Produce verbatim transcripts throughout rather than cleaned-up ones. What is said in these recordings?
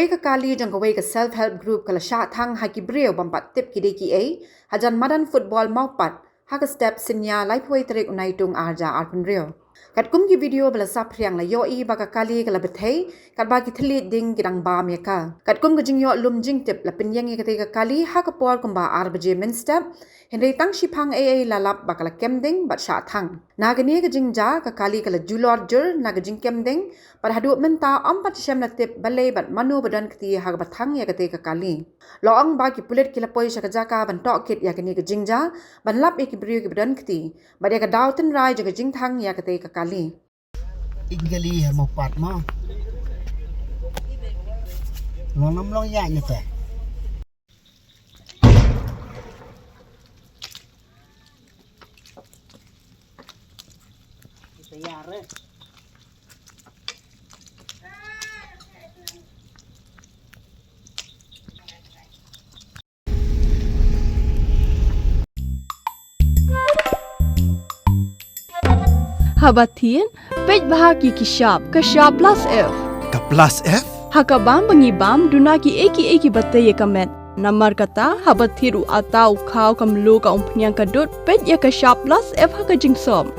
Ka kali jong kawei ka self help group ka la shah thang ha ki briew bym pat tip ki dei kiei, hajan madan football Mawpat, ha ka step Synnia, laiphew tarik u Naitung arhajar arphew. Katkum ki video ba la saphriang la ïohi ba ka kali ka la bthei, katba ki thylliej ding ki dang bam ïa ka. Katkum ka jingïoh lum jingtip la pynïeng ïa katei ka kali ha ka por kumba ar baje mynstep, hynrei tang shiphang ei ei la lap ba ka la kem ding bad shah thang. Na kane ka jingjia ka kali ka la julor jur na ka jingkem ding, bad haduh mynta ym pat shem la tip balei bad mano ba don kti ha kaba thang ïa katei ka kali. La ong ba ki pulit ki la poi sha ka jaka ban tohkit ïa kane ka jingjia, ban lap ïa ki briew kiba don kti, bad ïa ka daw tynrai jong ka jingthang ïa katei ka kali. Ing kali ha Mawpat mo. Long nam long ïa ne te. Haba thied, peit bha ïa ki shap, ka shap plus F. Ka plus F? Ha ka bam ba ngi bam, duna kiei kiei kiba tei ïa ka met. Namar kata, haba thied u atta u khaw, ka mluh, ka umphniang, ka dud, peit ïa ka shap plus F ha ka jingsop.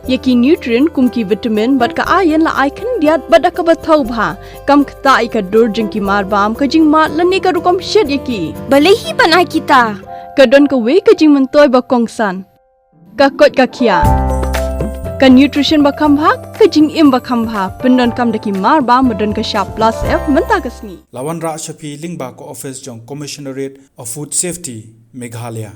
Ïa ki nutrient kum ki vitamin bad ka iron la ai khyndiat bad da kaba thaw bha. Kam ktah ïa ka dur jong ki mar bam, ka jingmad lane ka rukom shet ïa ki. Balei hi ban ai kita? Ka don kawei ka jingmyntoi ba kongsan. Ka koit ka khiah. Ka nutrition ba kham bha, ka jingim ba kham bha. Pyndonkam da ki mar bam ba don ka shap plus F mynta ka sngi. La wanrah sha phi lyngba ka office jong Commissionerate of Food Safety, Meghalaya.